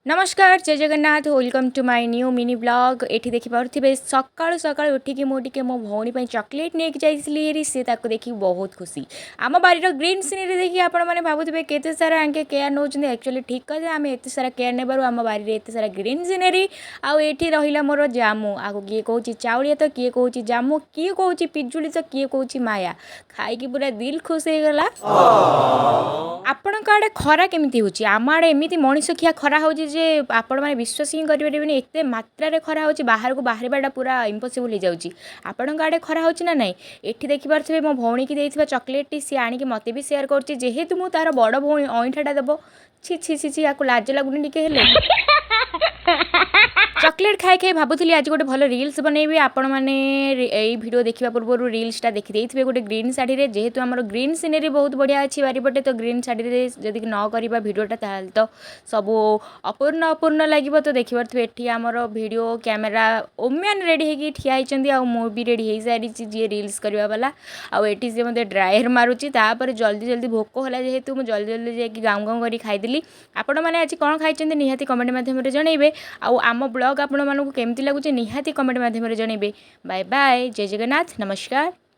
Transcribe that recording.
ନମସ୍କାର, ଜୟ Jagannath. Welcome to my new mini vlog. ଏଠି ଦେଖିପାରୁଥିବେ, ସକାଳୁ ସକାଳୁ ଉଠିକି ମୁଁ ଟିକେ ମୋ ଭଉଣୀ ପାଇଁ ଚକୋଲେଟ୍ ନେଇକି ଯାଇଥିଲି ହେରି। ସେ ତାକୁ ଦେଖି ବହୁତ ଖୁସି। ଆମ ବାରିର ଗ୍ରୀନ୍ ସିନେରୀ ଦେଖି ଆପଣମାନେ ଭାବୁଥିବେ, କେତେ ସାରା ଆଙ୍କେ କେୟାର ନେଉଛନ୍ତି। ଆକ୍ଚୁଆଲି ଠିକ୍ କଥା, ଆମେ ଏତେ ସାରା କେୟାର ନେବାରୁ ଆମ ବାରିରେ ଏତେ ସାରା ଗ୍ରୀନ୍ ସିନେରୀ। ଆଉ ଏଠି ରହିଲା ମୋର ଜାମୁ। ଆଉ କିଏ କହୁଛି ଚାଉଳିଆ ତ କିଏ କହୁଛି ଜାମୁ, କିଏ କହୁଛି ପିଜୁଳି ତ କିଏ କହୁଛି ମାୟା। ଖାଇକି ପୁରା ଦିଲ୍ ଖୁସି ହେଇଗଲା। ଆପଣଙ୍କ ଆଡ଼େ ଖରା କେମିତି ହେଉଛି? ଆମ ଆଡ଼େ ଏମିତି ମଣିଷ ଖିଆ ଖରା ହେଉଛି ଯେ ଆପଣମାନେ ବିଶ୍ୱାସ ହିଁ କରିପାରିବେନି। ଏତେ ମାତ୍ରାରେ ଖରା ହେଉଛି, ବାହାରକୁ ବାହାରିବାଟା ପୁରା ଇମ୍ପସିବୁଲ୍ ହେଇଯାଉଛି। ଆପଣଙ୍କ ଆଡ଼େ ଖରା ହେଉଛି ନା ନାହିଁ? ଏଠି ଦେଖିପାରୁଥିବେ, ମୋ ଭଉଣୀକି ଦେଇଥିବା ଚକୋଲେଟ୍ଟି ସିଏ ଆଣିକି ମୋତେ ବି ସେୟାର କରୁଛି। ଯେହେତୁ ମୁଁ ତା'ର ବଡ଼ ଭଉଣୀ, ଅଇଁଠାଟା ଦେବ। ଛି ଛି ଛି ଛି, ୟାକୁ ଲାଜ ଲାଗୁନି ଟିକେ ହେଲେ? ଚକୋଲେଟ୍ ଖାଇ ଖାଇ ଭାବୁଥିଲି ଆଜି ଗୋଟେ ଭଲ ରିଲ୍ସ ବନେଇବି। ଆପଣମାନେ ଏଇ ଭିଡ଼ିଓ ଦେଖିବା ପୂର୍ବରୁ ରିଲ୍ସଟା ଦେଖିଦେଇଥିବେ ଗୋଟେ ଗ୍ରୀନ୍ ଶାଢ଼ୀରେ। ଯେହେତୁ ଆମର ଗ୍ରୀନ୍ ସିନେରୀ ବହୁତ ବଢ଼ିଆ ଅଛି ବାରିପଟେ, ତ ଗ୍ରୀନ୍ ଶାଢ଼ୀରେ ଯଦି ନ କରିବା ଭିଡ଼ିଓଟା, ତାହେଲେ ତ ସବୁ ଅପୂର୍ଣ୍ଣ ଅପୂର୍ଣ୍ଣ ଲାଗିବ। ତ ଦେଖିପାରୁଥିବେ, ଏଠି ଆମର ଭିଡ଼ିଓ କ୍ୟାମେରା ଓମ୍ୟାନ୍ ରେଡ଼ି ହେଇକି ଠିଆ ହେଇଛନ୍ତି ଆଉ ମୁଁ ବି ରେଡ଼ି ହେଇସାରିଛି, ଯିଏ ରିଲ୍ସ କରିବା ବାଲା। ଆଉ ଏଠି ସିଏ ମୋତେ ଡ୍ରାୟର୍ ମାରୁଛି। ତାପରେ ଜଲ୍ଦି ଜଲ୍ଦି ଭୋକ ହେଲା ଯେହେତୁ, ମୁଁ ଜଲ୍ଦି ଜଲ୍ଦି ଯାଇକି ଗାଉଁ ଗାଉଁ କରି ଖାଇଦେଲି। ଆପଣମାନେ ଆଜି କ'ଣ ଖାଇଛନ୍ତି, ନିହାତି କମେଣ୍ଟ ମାଧ୍ୟମରେ ଜଣାଇବେ। ଆଉ ଆମ ବ୍ଲଗ୍ ଆପଣମାନଙ୍କୁ କେମିତି ଲାଗୁଛି, ନିହାତି କମେଣ୍ଟ ମାଧ୍ୟମରେ ଜଣାଇବେ। ବାଏ ବାଏ, ଜୟ ଜଗନ୍ନାଥ, ନମସ୍କାର।